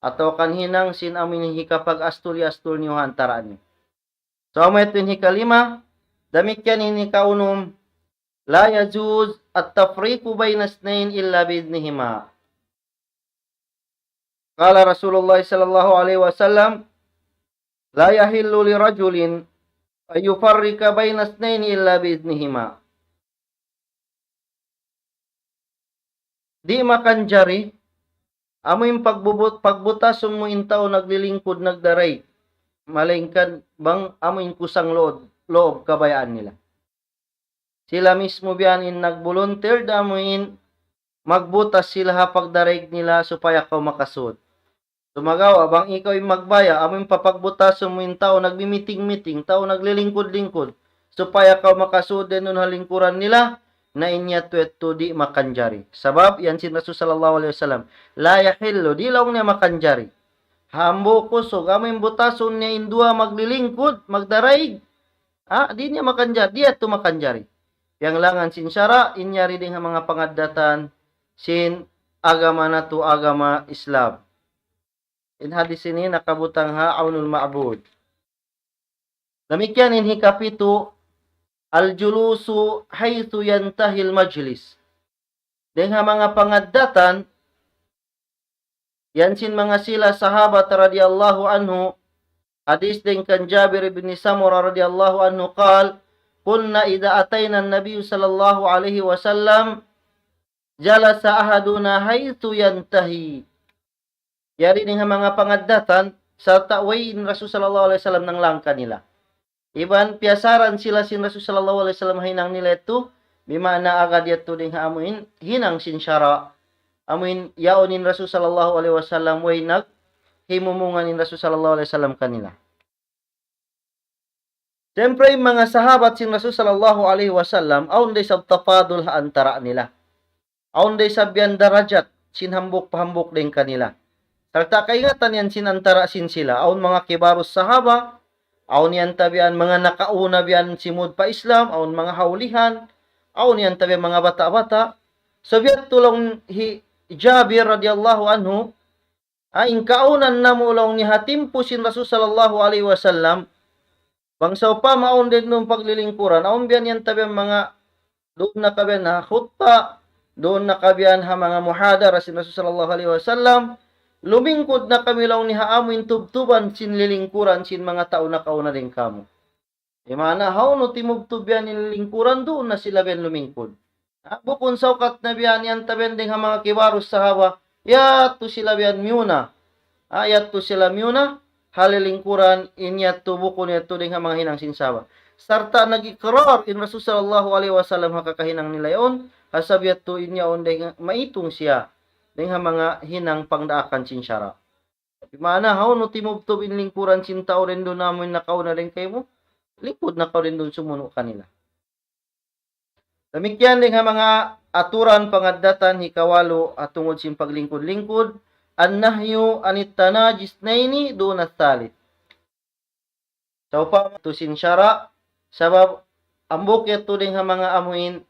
Atawa kan hinang sin amu in hikapag-astul-astul niyu ha antara' niyu. So, amu yadtu in hikalima, damikkiyan in hikaunum, لا يجوز التفريق بين اثنين إلا بإذنهما. قال رسول الله صلى الله عليه وسلم: لا يحل لرجل أن يفرق بين اثنين إلا بإذنهما. Di' makanjari, amu in pagbubut-, pagbutasun mu in tau naglilingkud, nagdaraig. Malaingkan bang amu in kusang loob, loob kabayaan nila. Sila mismu biya' yan in nag-volunteer, da amu in magbutas sila ha pagdaraig nila supaya kaw makasud. Sumagawa', bang ikaw in magbaya', amu in papagbutasun mu in tau nagmi-meeting-meeting, tau naglilingkud-lingkud, supaya kaw makasud dayn duun ha lingkuran nila, na in yadtu-yadtu di' makanjari. Sabab, yan sin Rasul sallallahu alayhi wasallam, لا يحل, di' laung niya makanjari. Hambuuk kusug, amu in butasun niya in duwa maglilingkud, magdaraig. Ah, di' niya makanjari, di' yadtu makanjari. Piyanglangan sin sara', in yari dayn ha manga pangaddatan sin agama natu', agama Islam. In hadis ini nakabutang ha Awnul Ma'bud. Damikkiyan in hikapitu, الجلوس حيث ينتهي المجلس. Dayn ha manga pangaddatan, yan sin manga sila sahabat radiyallahu anhu, hadis dayn kan Jabir ibn Samurah radiyallahu anhu, قال: كنا إذا أتينا النبي صلى الله عليه وسلم جلس أحدنا حيث ينتهي. Yari dayn ha manga pangaddatan, sarta' way in Rasul sallallahu alayhi wasallam nanglang kanila. Iban piyasaran sila sin Rasul sallallahu alayhi wasallam ha hinang nila yadtu, bima'na agad yadtu dayn ha amu in hinang sin sara'. Amu in yaun in Rasul sallallahu alayhi wasallam way naghimumungan in Rasul sallallahu alayhi wasallam kanila. Siyempre, in manga sahabat sin Rasul sallallahu alayhi wasallam, awn da isab tafadul ha antara' nila. Awn da isab yan darajat sin hambuuk pa hambuuk dayn kanila. Sarta' kaingatan yan sin antara' sin sila. Awn manga kibarus sahaba, awn yan tabian manga nakauna biyan simud pa Islam, awn manga haulihan, awn yan tabian manga bata'-bata'. So biya' tu laung hi Jabir radiyallahu anhu, ah, in kaunan namu' laung niya ha timpu sin Rasul sallallahu alayhi wasallam, bang sawpama awn dayn duun paglilingkuran, awn biyan yan tabian manga duun na kabiyan ha khutba, duun na kabiyan ha manga muhadara sin Rasul sallallahu alayhi wasallam, lumingkud na kami laung niya ha amu in tubtuban sin lilingkuran sin manga tau nakauna dayn kamu. Di' maana hawnu timubtub yan in lilingkuran, duun na sila biyan lumingkud. Ah, bukun saukat na biyan yan tabian dayn ha manga kibarus sahaba, yadtu sila biyan miyuna. Ah, yadtu sila miyuna, ha lilingkuran, in yadtu bukun yadtu dayn ha manga hinang sin sahaba. Sarta' nag-ikrar in Rasul sallallahu alayhi wasallam ha kakahinang nila yaun, ha sabab yadtu in yaun dayn ha maitung siya dayn ha manga hinang pangdaakan sin sara'. Di' maana hawnu timubtub in lingkuran sin tau dayn duun amu in nakauna dayn kaymu, lingkud na kaw dayn duun sumunu' kanila. Damikkiyan dayn ha manga aturan pangaddatan hikawalu ha tungud sin paglingkud-lingkud, النهي عن التناجي اثنين دون الثالث. Sawpama yadtu sin sara', sabab hambuuk yadtu dayn ha manga amu in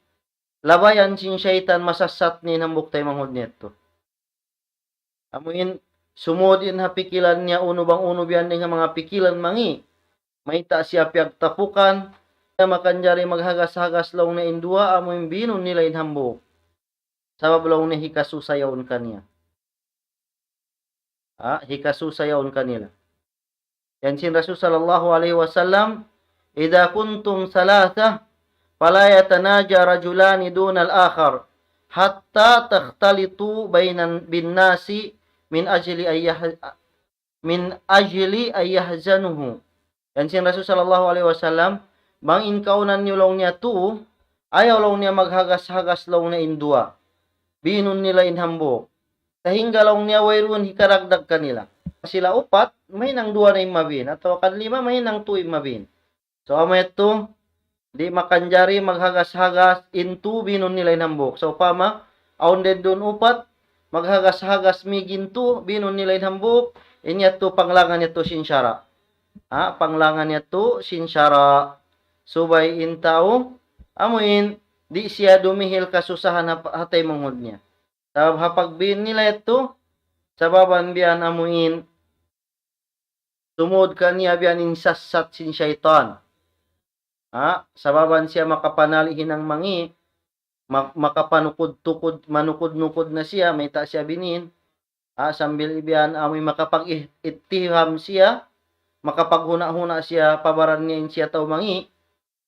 labayan sin saytan masassat niya in hambuuk taymanghud niya yadtu. Amu in sumud in ha pikilan niya unu bang unu biyan dayn ha manga pikilan mangi'. Mayta' siya piyagtapukan, siya makanjari maghagas-hagas laung niya in duwa, amu in binun nila in hambuuk. Sabab laung niya hikasusa yaun kaniya. Ah, hikasusa yaun kanila. Yan sin Rasul sallallahu alayhi wasallam, إذا كنتم ثلاثة فلا يتناجى رجلان دون الآخر حتى تختلطوا بين، بالناس من أجل أن يح-، من أجل أن يحزنوا. Yan sin Rasul sallallahu alayhi wasallam, bang in kaunan niyu laung niya tuu, ayaw laung niya maghagas-hagas laung niya in duwa. Binun nila in hambuuk. Sahingga laung niya wayruun hikaragdag kanila. Sila upat, mahinang duwa na in mabin. Atawa kan lima, mahinang tuu in mabin. So, amu yadtu, di' makanjari maghagas-hagas in tuu binun nila in hambuuk. Sawpama, awn dayn duun upat, maghagas-hagas mig in tuu binun nila in hambuuk, in yadtu panglangan yadtu sin sara'. Ha, panglangan yadtu sin sara'. Subay in tau, amu in, di' siya dumihil kasusahan ha, ha taymanghud niya. Sabab ha pagbin nila yadtu, sababan biyan amu in, sumud kaniya biyan in sassat sin saytan. Ha, sababan siya makapanali' hinang mangi', ma-, makapanukud-tukud, manukud-nukud na siya, mayta' siya binin. Ha, sambil biyan amu in makapag-ih-, ittiham siya, makapaghuna'-huna' siya, pa baran niya in siya tau mangi'.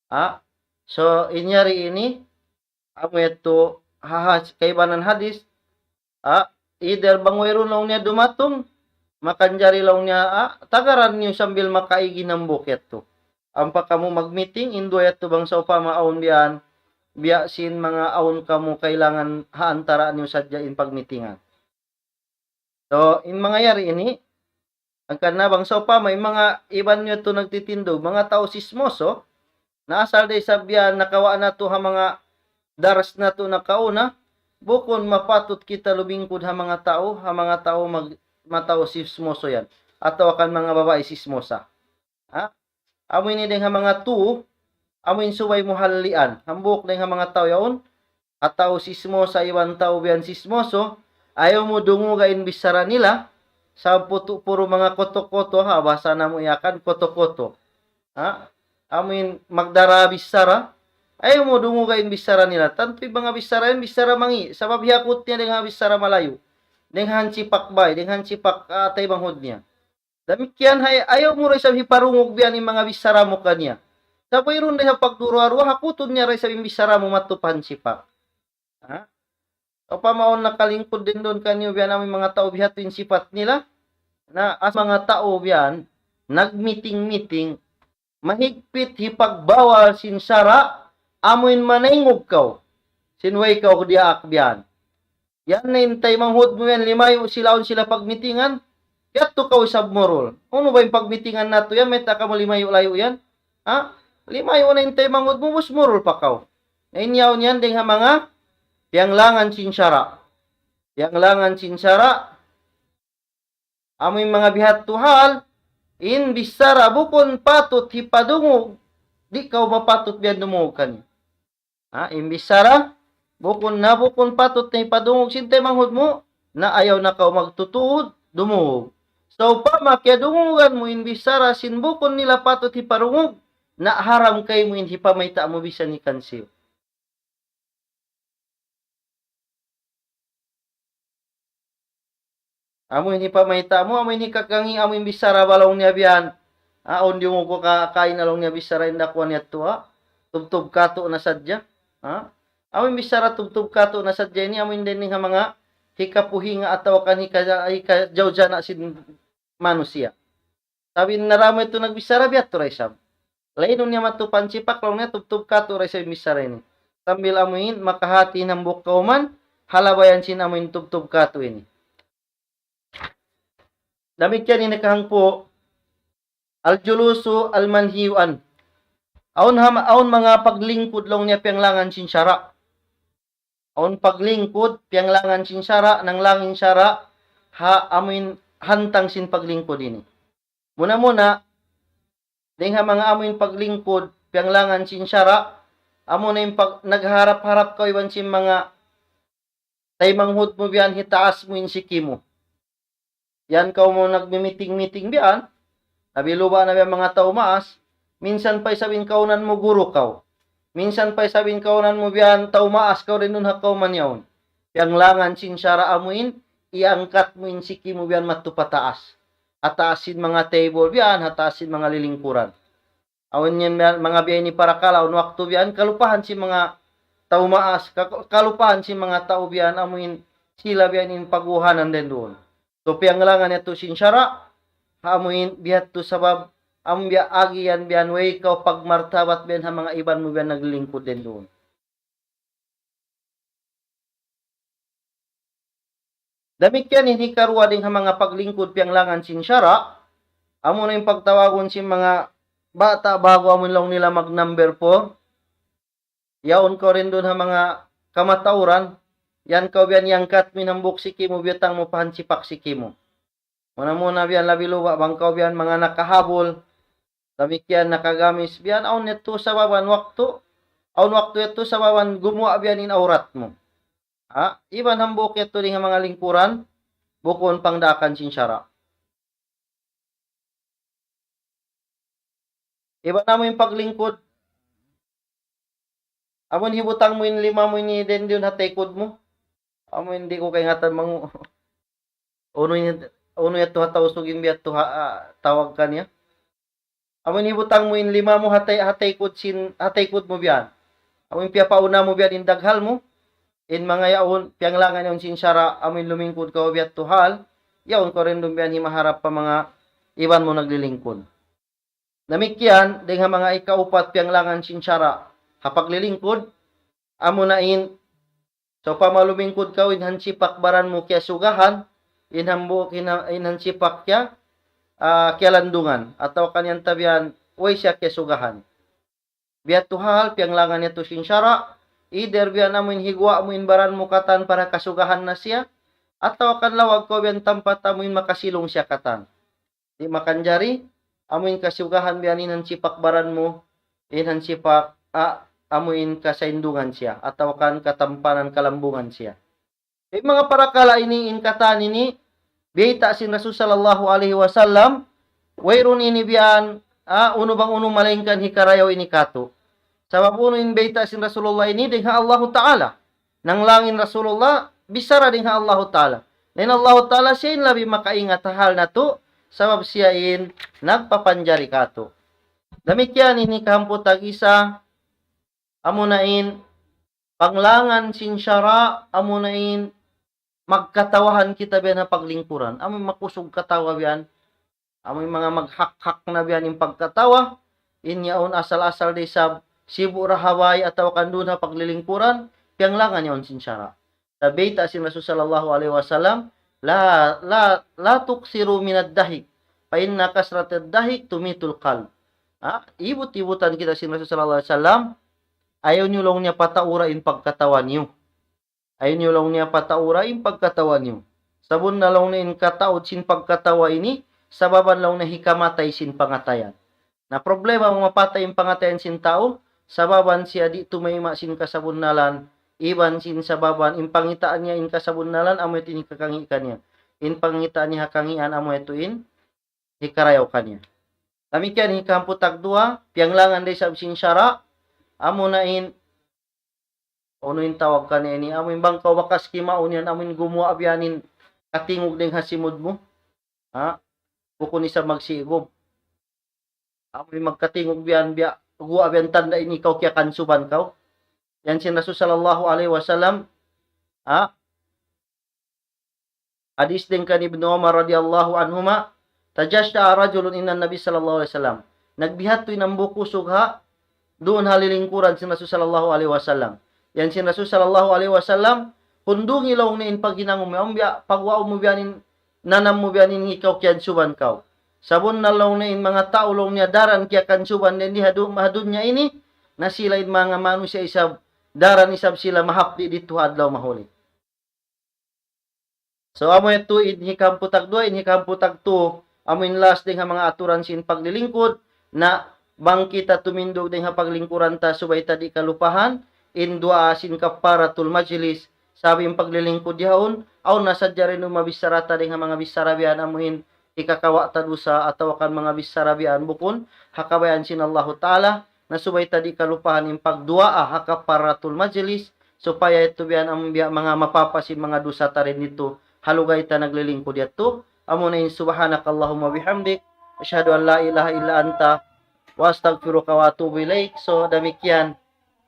Ha? So, in yari ini, amu yadtu, ha, ha, kaibanan hadis, Ah, either bang wayruun laung niya dumatung, makanjari laung niya, ah, tagaran niyu sambil makaig in hambuuk yadtu. Ampa kamu mag-meeting, in duwa yadtu bang sawpama awn biya' yan, biya' sin manga awn kamu kailangan ha antara niyu sadja in pagmitingan. So, in manga yari ini, hangkan na bang sawpama, in manga iban niyu yadtu nagtitindug, manga tau sismoso, na asal da isab biya' nakawa' natu' ha manga dars natu' nakauna, bukun mapatut kita lumingkud ha manga tau, ha manga tau mag-, manga tau sismoso yan. Atawa kan manga babai sismosa. Ha? Amu ini dayng ha manga tū, amu in subay mu hallian. Hambuuk dayng ha manga tau yaun, ha tau sismosa iban tau biya' yan sismoso, ayaw mu dunguga in bichara nila, sabab putu-, puru manga koto-koto, ha, bahasa namu' Yakan, koto-koto. Ha? Amu in magdara bichara, ayaw mu dunguga in bichara nila. Tantu in manga bichara yan, bichara mangi'. Sabab hiyakut niya dayng ha bichara malayu'. Dayng ha hansipak bay, dayng ha hansipak, ah, taymanghud niya. Damikkiyan hay, ayaw mu da isab hiparungug biya' yan in manga bichara mu kaniya. Sabab wayruun da isab pagduwa-ruwa, hakutun niya da isab in bichara mu madtu pa hansipak. Ha? Upama awn nakalingkud dayn duun kaniyu biya' yan amu in manga tau biya' hādtu in sipat nila. Na, as manga tau biya' yan, nag-meeting-meeting, mahigpit hipagbawal sin sara', amu in manaingug kaw. Sin way kaw diyaak biya' yan. Yan na in taymanghud mu yan, limayu' sila awn sila pagmitingan, yadtu kaw isab murul. Unu ba in pagmitingan natu' yan, mayta' kamu limayu'-layu' yan? Ha? Limayu' na in taymanghud mu, ubus murul pa kaw. Na in yaun yan, dayng ha manga piyanglangan sin sara'. Piyanglangan sin sara', amu in manga bihadtu hal, in bichara bukun patut hipadungug, di' kaw mapatut biya' yan dumungug kaniya. Ha, in bichara, bukun na bukun patut na hipadungug sin taymanghud mu, na ayaw na kaw magtutuud, dumungug. Sawpama kiyadungugan mu in bichara sin bukun nila patut hiparungug, na haram kaymu in hipamayta' mu bisan hikaniyu. Amu in hipamayta' mu, amu in hikakangi', amu in bichara ba laung niya biya' yan. Ha, awn diyungug ku ka-, kaina laung niya bichara in dakuan yadtu, ha. Tubtub katu' na sadja. Ha? Amu in bichara tubtub katu' na sadja ini, amu in dayn ha manga hikapuhinga atawa kan hika-, hikajawjana sin manusiya'. Sabab in nara mu yadtu nagbichara biya' yadtu da isab. Lainun niya madtu pa hansipak laung niya tubtub katu' da isab in bichara ini. Sambil amu in makahati in hambuuk kawman, ha labayan sin amu in tubtub katu' ini. Damikkiyan in kahangpu', al-julusu al-manhiyu anhu. Awn ham-, awn manga paglingkud laung niya piyanglangan sin sara'. Awn paglingkud, piyanglangan sin sara', nanglang in sara', ha amu in hantang sin paglingkud ini. Muna-muna, dayng ha manga amu in paglingkud, piyanglangan sin sara', amu na in pag-, nagharap-harap kaw iban sin manga taymanghud mu biya' yan hitaas mu in siki mu. Yan kaw mu nagmi-meeting-meeting biya' yan. Labi luba na biya' yan manga tau maas. Minsan pa isab in kaunan mu guru kaw. Minsan pa isab in kaunan mu biya' yan tau maas kaw dayn duun ha kawman yaun. Piyanglangan sin sara' amu in, iangkat mu in siki mu biya' yan madtu pataas. Ha taas sin manga table biya' yan, ha taas sin manga lilingkuran. Awn yan biya', manga biya' ini parakala', awn waktu biya' yan, kalupahan sin manga tau maas, ka-, kalupahan sin manga tau biya' yan, amu in sila biya' yan in pag'uhanan dayn duun. So, piyanglangan yadtu sin sara', ha amu in biya' yadtu sabab, amu biya' agi yan biya' yan, way kaw pagmartabat biya' yan ha manga iban mu biya' yan naglilingkud dayn duun. Damikkiyan in hikaruwa dayn ha manga paglingkud piyanglangan sin sara', amu na in pagtawagun sin manga bata' ba'gu amu in laung nila mag number four. Yaun kaw dayn duun ha manga kamatauran, yan kaw biya' yan iangkat mu in hambuuk siki mu, biyutang mu pa hansipak siki mu. Muna-muna biya' yan labi luba bang kaw biya' yan manga nakahabul, damikkiyan nakagamis, biya' yan awn yadtu sababan waktu, awn waktu yadtu sababan gumuwa' biya' yan in awrat mu. Ha? Iban hambuuk yadtu dayn ha manga lingkuran, bukun pangdaakan sin sara'. Iban amu in paglingkud, amu in hibutang mu in lima mu ini dayn duun ha taykud mu. Amu in di' ku kaingatan bang unu in, unu yadtu ha Tausug in biya' yadtu ha, ah, tawag kaniya. Amu in hibutang mu in lima mu ha tay-, ha taykud sin, ha taykud mu biya' yan. Amu in piyapauna mu biya' yan in daghal mu. in manga yaun, piyanglangan yaun sin sara', amuin lumingkud kaw biya' tu hal, yaun kaw rin duun biya' himaharap pa manga iban mu naglilingkud. Damikkiyan, dayn ha manga ikaupat piyanglangan sin sara', ha paglilingkud, amuna in, sawpama lumingkud kaw in hansipak baran mu kiyasugahan, in hambuuk in, in hansipak kiya, ah, kiyalandungan, atawa kan yan tabian, way siya kiyasugahan. Biya' tu hal, piyanglangan niya tu sin sara', either biya' amuin higuwa' mu in baran mu katan para kasugahan na siya, atawa kan lawag kaw biya' tampat amuin makasilung siya katan. Di' makanjari, amuin kasugahan biya' in hansipak baran mu, in hansipak, ah, amuin kasaindungan siya, atawa kan katampanan kalambungan siya. In manga parakala' ini, in katan ini, biyayta' sin Rasul sallallahu alayhi wasallam, wayruun ini biya' yan, ah, unu bang unu malaingkan hikarayaw ini katu'. Sabab unu in biyayta' sin Rasulullah ini, dayn ha Allahu Ta'ala. Nanglang in Rasulullah, bichara dayn ha Allahu Ta'ala. Na in Allahu Ta'ala siya in labi makaingat ha hal natu', sabab siya in nagpapanjari katu'. Damikkiyan in hikahamput tag-isa, amuna in panglangan sin sara', amuna in magkatawahan kita biya' na paglingkuran. Amuin makusug katawa biya' yan. Amuin manga maghak-hak na biya' yan in pagkatawa. In yaun asal-asal da isab sibu' ra ha bay atawa kan duun ha paglilingkuran, piyanglangan yaun sin sara'. Sabab biyayta' sin Rasul sallallahu alayhi wasallam, لا، لا، لا تكثروا من الضحك، فإن كثرة الضحك تميت القلب. Ha? Ibut-ibutan kita sin Rasul sallallahu alayhi wasallam, ayaw niyu laung niya pataura in pagkatawa niyu. Ayaw niyu laung niya pataura in pagkatawa niyu. Sabunnal laung niya in kataud sin pagkatawa ini, sababan laung niya hikamatay sin pangatayan. Na problema bang mapatay in pangatayan sin tau, sababan siya di' tumayma' sin kasabunnalan, iban sin sababan in pangitaan niya in kasabunnalan, amu yadtu in hikakangi' kaniya. In pangitaan niya ha kangīan, amu yadtu in hikarayaw kaniya. Damikkiyan in hikahamput tag duwa, piyanglangan da isab sin sara', amuna in, unu in tawag kaniya ini, amuin bang kaw bakas kimaun yan, amuin gumuwa' biya' yan in katingug dayn ha simud mu. Ha? Bukun isab magsigub. Amuin magkatingug biya' yan, biya', guwa' biya' yan tanda' ini kaw kiyakansuban kaw. Yan sin Rasul sallallahu alayhi wasallam, ha? Hadis dayn kan Ibnu Umar radiyallahu anhuma, تجشأ رجل عند النبي صلى الله عليه وسلم. Nagbiya' ha yadtu in hambuuk usug ha, duun ha lilingkuran sin Rasul sallallahu alayhi wasallam. Yan sin Rasul sallallahu alayhi wasallam, hundungi laung niya in paghinangun mu, amu biya', pagguwa' mu biya' yan in, nanam mu biya' yan in ikaw kiyansuban kaw. Sabunnal laung niya in manga tau laung niya daran kiyakansuban dayn di ha du-, ha dunya ini, na sila in manga manusiya' isab, daran isab sila mahapdi' didtu ha adlaw mahuli. So, amu yadtu in hikahamput tag duwa, in hikahamput tag tū, amu in last dayn ha manga aturan sin paglilingkud, na bang kita tumindug dayn ha paglingkuran ta subay ta di' kalupahan, in duwaa sin kaffaratul majlis, sabab in paglilingkud yaun, awn na sadja rin mabichara ta dayn ha manga bichara biya' yan amu in hikakawa' ta dusa atawa kan manga bichara biya' yan bukun ha kabayaan sin Allahu Ta'ala, na subay ta di' kalupahan in pagduwaa ha kaffaratul majlis, supaya yadtu biya' yan amu biya' manga mapapa sin manga dusa ta rin didtu, ha lugay ta naglilingkud yadtu, amuna in سبحانك اللهم وبحمدك، أشهد أن لا إله إلا أنت، أستغفرك وأتوب إليك. So, damikkiyan,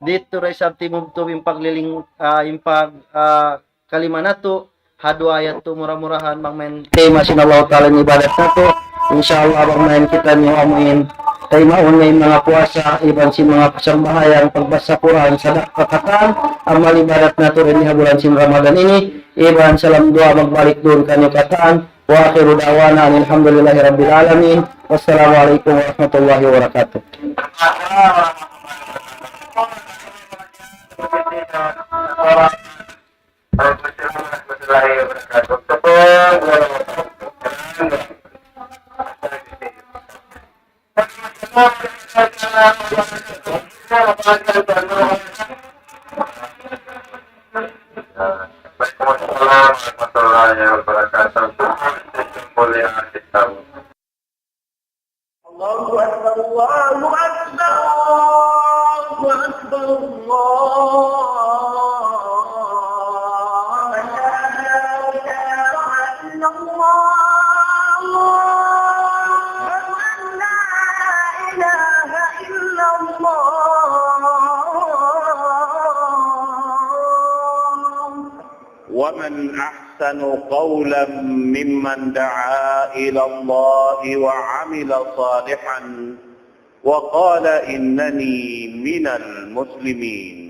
didtu da isab timubtub in pagliling-, ah, in pag, ah, kalima natu', ha duwaa yadtu mura-murahan bang mayan tayma' sin Allahu Ta'ala in ibadat natu'. Insya Allah bang mayan kitaniyu amuin taymaun na in manga puasa, iban sin manga sambahayang, pagbasa Qur'an, sadakka katan, amal ibadat natu' dayn ha bulan sin Ramadan ini, iban salam duwaa magbalik duun kaniyu katan. وآخر دعوانا أن الحمد لله رب العالمين. والسلام عليكم ورحمة الله وبركاته. Waalaikumsalam warahmatullahi wabarakatuh. الله أكبر، الله أكبر، الله أكبر، الله أكبر. لا إله إلا الله. أشهد أن لا إله إلا الله. ومن أحسن قولا ممن دعا إلى الله وعمل صالحا وقال إنني من المسلمين.